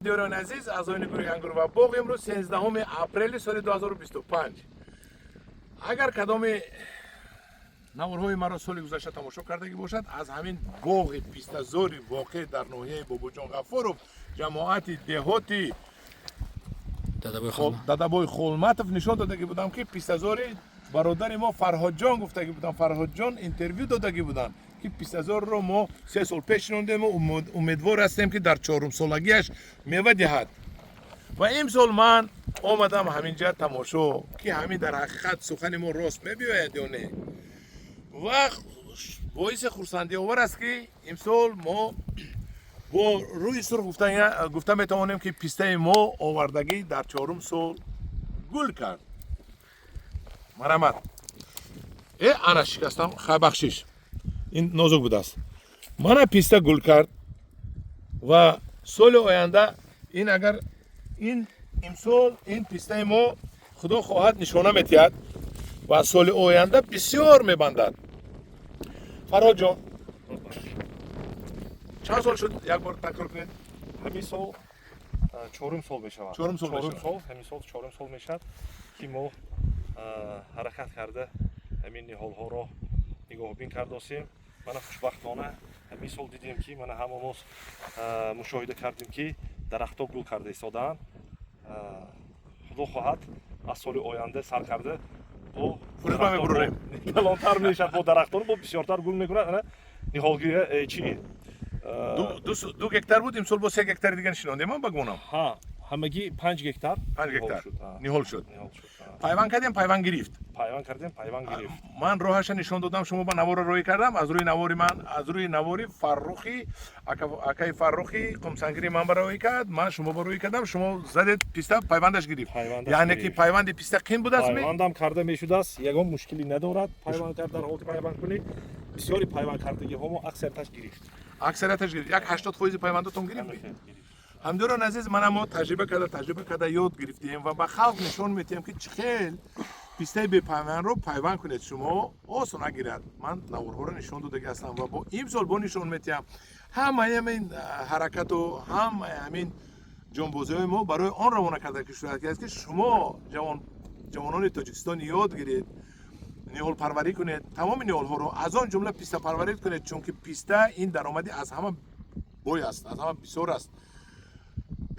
Диёрони азиз, аъзоёни гурӯҳи Ангур ва боғ, имрӯз 13 апрели соли 2025. Агар кадоме наворҳои маро соли гузашта тамошо кардагӣ бошад, аз ҳамин боғи пистазори воқеъ дар ноҳияи Бобоҷон Ғафуров, ҷамоати деҳоти Дадабои Холматов нишон додагӣ будам, ки пистазори бародари мо Фарҳодҷон гуфтагӣ будам. Фарҳодҷон интервю додагӣ буданд, ки пистазорро мо 3 сол пеш шинондему умедвор ҳастем, ки дар чорумсолагиаш мева диҳад. Ва имсол ман омадам ҳаминҷа тамошо, ки ҳамин дар ҳақиқат сухани мо рост мебиёяд ё не. Ва боиси хурсандиовар аст, ки имсол мо бо рӯи сурх гуфта метавонем, ки пистаи мо овардагӣ дар чорум сол гул кард. Марҳамат. Ана, шикастам, хай, бахшиш, ин нозук будааст. Мана, писта гул кард ва соли оянда ин, агар ин имсол ин пистаи мо, худо хоҳад, нишона метиҳад ва соли оянда бисёр мебандад. Фарҳодҷон, чанд сол шуд, як бор такрор кунед. Ҳамин сол чорум сол мешавад. Чорум сол. Чорум сол, ҳамин сол чорум сол мешавад, ки мо ҳаракат карда, ҳамин ниҳолҳоро нигоҳбин кардосем. Мана, хушбахтона, ҳамин сол дидем, ки мана ҳама мо мушоҳида кардем, ки дарахтҳо гул карда истодаанд. Худо хоҳад, аз соли оянда сар карда бо фурӯшба мебурорем. Калонтар мешавад, бо дарахтон бо бисёртар гул мекунад. Ана ниҳолгирия чи 2 гектар буд, имсол бо 3 гектари дигар шинондем, ба гумонам. Ҳа, ҳамагӣ 5 гектар. 5 гектар ниҳол шуд. Ниҳол шуд. Пайванд кардем, пайванд гирифт. Пайванд кардем, пайванд гирифт. Ман роҳаша нишон додам, шумо ба наворро роҳӣ кардам. Аз рӯи навори ман, аз рӯи навори Фаррухи, акаи Фаррухи қумсангири ман ба роҳӣ кард, ман шумо ба роҳӣ кардам, шумо задед, писта пайвандаш гирифт. Пайвандаш Яъне ки гирифт. пайванди писта қин будааст ми? Пайвандам карда мешудааст, ягон мушкилӣ надорад. Пайванд кард, дар ҳолати пайванд кунӣ, бисёри пайванд кардагиҳо мо аксарияташ гирифт. Аксарияташ гирифт, як 80% пайвандатон гирифт. Ҳама хел гирифт. Ҳамдиёрон азиз, мана мо таҷриба карда, таҷриба карда ёд гирифтем ва ба халқ нишон метиҳем, ки чӣ хел пистаи бепайвандро пайванд кунед, шумо осон нагирад. Ман наворҳоро нишон додагӣ ҳастам ва бо имсол бо нишон метиҳам. Ҳамаи ҳамин ҳаракату ҳамаи ҳамин ҷонбозиҳои мо барои он равона карда ки шудааст, ки шумо ҷавонони Тоҷикистон ёд гиред, ниҳолпарварӣ кунед, тамоми ниҳолҳоро, аз он ҷумла пистапарварӣ кунед, чунки писта ин даромади аз ҳама бой аст, аз ҳама бисёр аст.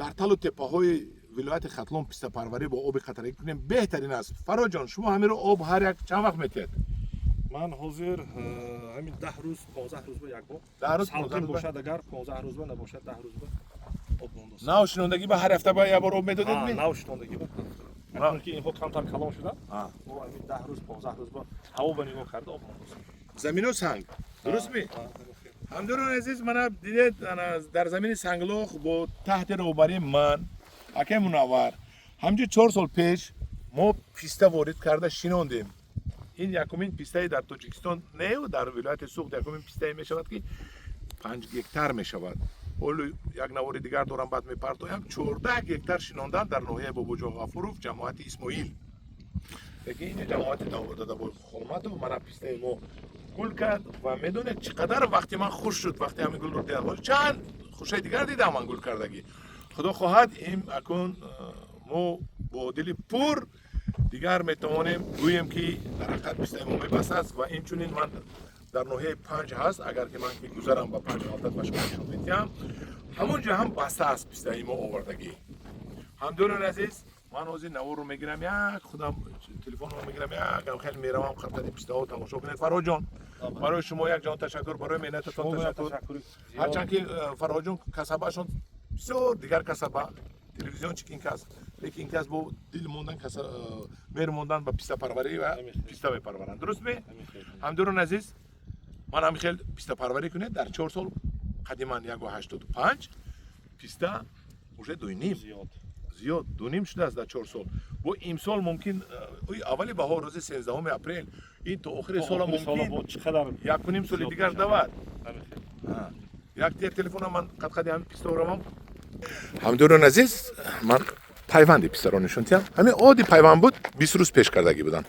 Дар талу теппаҳои вилояти Хатлон пистапарварӣ бо оби қатрагӣ кунем, беҳтарин аст. Фарҳодҷон, шумо ҳаминро об ҳар як чанд вақт метиҳед? Ман ҳозир ҳамин 10 рӯз, 15 рӯз ба як бор. 10 рӯз, Салқин 15 рӯз. бошад агар, 15 рӯз ба, набошад, 10 рӯз ба об мондост. Нав шинондагӣ ба ҳар ҳафта ба як бор об медодед ми? Нав шинондагӣ ба, акнун ки инҳо камтар калон шуданд, мо ҳамин 10 рӯз, 15 рӯз ба ҳаво ба нигоҳ карда об мондост. Замино санг, дуруст ми? Ҳамдиёрони азиз, мана дидед, ана дар замини санглох бо таҳти роҳбарии ман, акаи Мунаввар, ҳамҷо 4 сол пеш мо писта ворид карда шинондем. Ин якумин пистаи дар Тоҷикистон неу дар вилояти Суғд якумин пистае мешавад, ки 5 гектар мешавад. Ҳоло як навори дигар дорам, баъд мепартоям. 14 гектар шинондан дар ноҳияи Бобоҷон Ғафуров, ҷамоати Исмоил, лекин ин ҷамоати Дадабои Холматов. Мана, пистаи мо гул кард ва медонед, чӣ қадар вақти ман хуш шуд, вақте ҳамин гулро дидам. Ҳоло чанд хушаи дигар дидам ман гул кардагӣ. Худо хоҳад, ин акун мо бо дили пур дигар метавонем гӯем, ки дар ҳақиқат пистаи мо мебастааст. Ва инчунин ман дар ноҳияи Панҷ ҳаст, агар ки ман ки гузарам ба Панҷ ғалтат, ба шумо нишон медиҳам, ҳамон ҷо ҳам баста аст пистаи мо овардагӣ. Ҳамдиёрони азиз, ман ҳозир наворро мегирам, як худам телефонро мегирам, якам хеле меравам қабтади пистаҳо, тамошо кунед. Фарҳодҷон, барои шумо як ҷон ташаккур, барои меҳнататон ташаккур. Ҳарчанд ки Фарҳодҷон касабаашон бисёр дигар касаба, телевизиончик ин кас, лекин ин кас бо дил мондан, меҳр мондан ба пистапарварӣ ва писта мепарваранд, дуруст ме? Ҳамдиёрони азиз, ман ҳамин хел пистапарварӣ кунед, дар 4 сол қадиман 1,85 писта, уже 2,5 зиёд, 2,5 шудааст дар 4 сол. Бо имсол мумкин аввали баҳор, рӯзи 13 апрел, ин то охири сола мумкин 1,5 соли дигар давад. Як телефона ман қадқади ҳамин писта равам. Ҳамдиёрони азиз, ман пайванди пистаро нишон диҳам. Ҳамин одди пайванд буд, 20 рӯз пеш кардагӣ будам,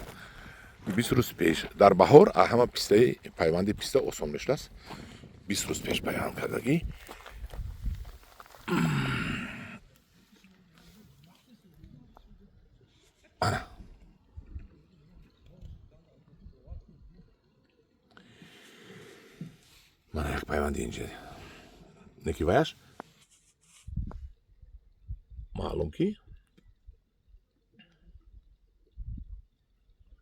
20 рӯз пеш. Дар баҳор ҳама пистаи пайванди писта осон мешудааст. 20 рӯз пеш пайванд кардагӣ. Ана мана як пайванди инҷа неки ваяш маълум ки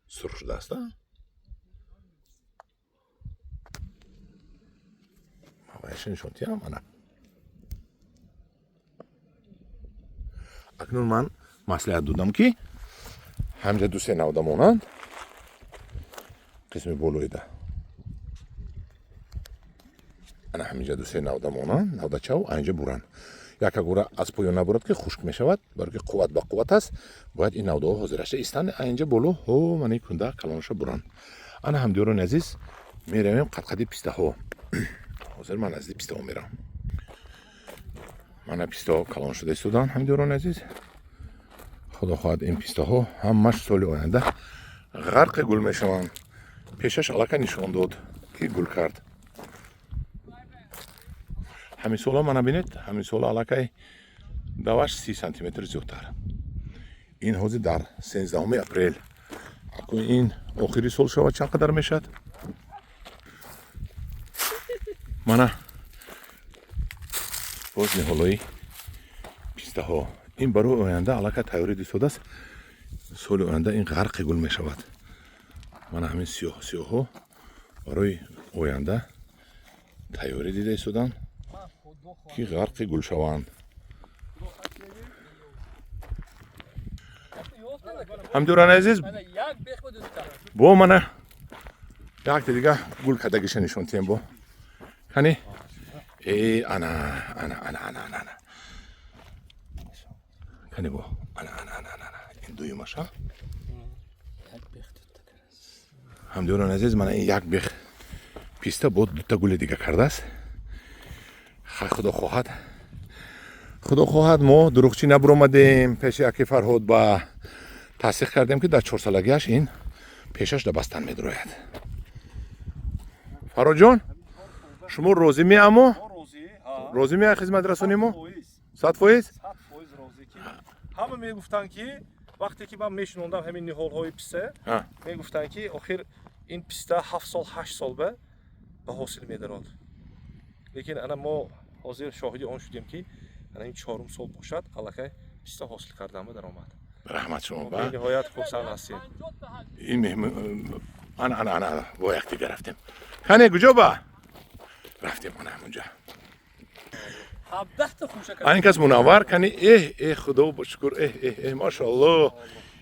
сурх шудааст. Ваяша нишон диҳам. Ана акнун ман маслиҳат додам, ки ҳамҷа ду-се навда монанд қисми болоида. Ана ҳаминҷа ду-се навда монанд, навдачав айнҷа буранд. Яка гура аз поён набурад, ки хушк мешавад, барои ки қувват ба қувват аст. Бояд ин навдаҳо ҳозираша истанд, айнҷа боло ҳо мани кунда калонша буранд. Ана ҳамдиёрони азиз, меравем қадқади пистаҳо. Ҳозир ман назди пистаҳо мерам. Мана пистаҳо калон шуда истоданд, ҳамдиёрони азиз. Худо хоҳад, ин пистаҳо ҳамаш соли оянда ғарқи гул мешаванд. Пешаш аллакай нишон дод, ки гул кард. Ҳамин сола мана бинед, ҳамин сола аллакай даваш 30 сантиметр зиёдтар. Ин ҳозир дар 13 апрел. Акун ин охири сол шавад, чанд қадар мешавад? Мана боз ниҳолои пистаҳо. Ин барои оянда аллакай тайёрӣ дистодааст. Соли оянда ин ғарқи гул мешавад. Мана ҳамин сиёҳ сиёҳҳо барои оянда тайёрӣ дида истоданд, ки ғарқи гул шаванд. Ҳамдиёрони азиз, бо мана якта дига гул кардагиша нишон диҳем бо. Кани? Э, ана, ана, ана, ана, ана, ана. Кани бо? Ана, ана, ана, ана, ана. Ин дуюмаша. Ҳамдиёрони азиз, мана ин як бех писта бо дута гули дига кардааст. Худо хоҳад, худо хоҳад, мо дурӯғчӣ набуромадем. Пеши аки Фарҳод ба тасдиқ кардем, ки дар чорсолагиаш ин пешаш да бастан медурояд. Фарҳодҷон, шумо розӣ меамо? Розӣ меа хизматрасони мо? 100%? 100% розӣ, ки ҳама мегуфтанд, ки вақте ки ман мешинондам ҳамин ниҳолҳои писта, мегуфтанд, ки охир ин писта 7 сол, 8 сол ба ҳосил медарод. Лекин ана мо ҳозир шоҳиди он шудем, ки ана ин чорум сол бошад, аллакай писта ҳосил карданба даромад. Раҳмат шумо. Бениҳоят хурсанд ҳастем. Ин ана ана ана бо якдига рафтем. Кане куҷо ба рафтем? Ана ҳамунҷа. Ин кас мунаввар кани. Эҳ, эҳ, худо ба шукр, эҳ, эҳ, эҳ, машаалло,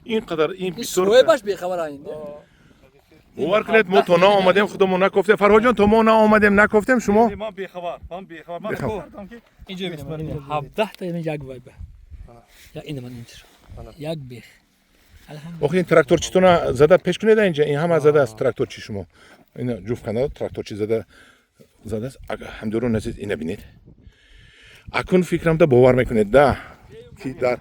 ин қадар ин бисёр. Бехабар. Бовар кунед, мо то наомадем, худомо накофтем. Фарҳодҷон, то мо наомадем, накофтем шумо. Ман бехабар, ман бехабар, ман кардам, ки инҷо бинам, 17 та як вайба. Я ин ман инҷо. Як бех. Охи ин тракторчитона зада пеш кунед инҷа, ин ҳама задааст тракторчи шумо. Ина ҷуфт канда тракторчи зада задааст. Ҳамдиёрон азиз, ина бинед. Акун фикрамда бовар мекунед да, ки дар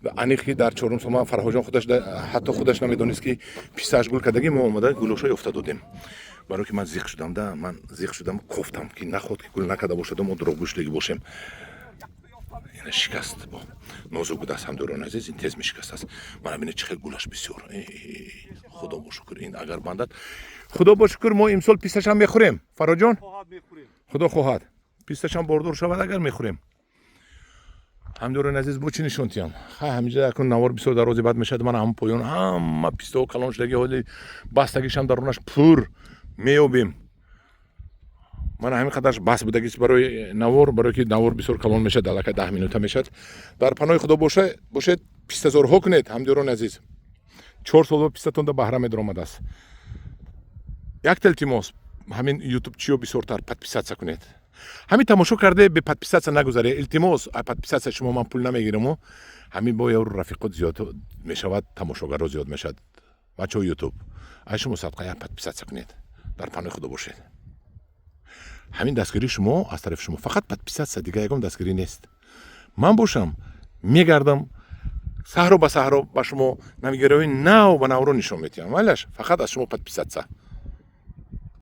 аниқ ки дар чорум сол ман Фарҳодҷон худаш ҳатто худаш намедонист, ки пистааш гул кардагӣ. Мо омада гулошо ёфта додем, барое ки ман зиқ шудам да, ман зиқ шудам, кофтам, ки наход ки гул накарда бошад, мо дурӯғгӯшлигӣ бошем. Ина шикаст, бо нозук будааст, ҳамдиёрони азиз, ин тез мешикастааст. Мана бинед, чӣ хел гулаш бисёр. Худо бо шукр, ин агар бандад, худо бо шукр, мо имсол писташам мехӯрем. Фарҳодҷон, худо хоҳад, писташам бордор шавад, агар мехӯрем. Ҳамдиёрони азиз, бо чӣ нишон диҳам? Ха, ҳаминҷа акун навор бисёр дарози бад мешавад. Мана ҳам поён ҳама пистаҳо калон шудаги, ҳоли бастагишам дарунаш пур меёбем. Мана ҳамин қадарш бас будагист барои навор, барое ки навор бисёр калон мешавад, аллакай 10 минута мешавад. Дар паноҳи худо бошед, пистазорҳо кунед, ҳамдиёрони азиз. 4 сол пистатонда баҳра медаромадааст. Якта илтимос, ҳамин ютубчиё бисёртар подписаться кунед. Ҳамин тамошо карде, бе подписаться нагузаре, илтимос. Подписаться шумо ман пул намегираму, ҳамин бо ёру рафиқот зиёд мешавад, тамошогаро зиёд мешавад. Бачаҳо ютуб, ай шумо садқа, як подписаться кунед. Дар паноҳи худо бошед. Ҳамин дастгирии шумо, аз тарафи шумо фақат подписаться, дигар ягон дастгирӣ нест. Ман бошам, мегардам саҳро ба саҳро, ба шумо навигариҳои нав ба навро нишон медиҳам. Валаш фақат аз шумо подписаться.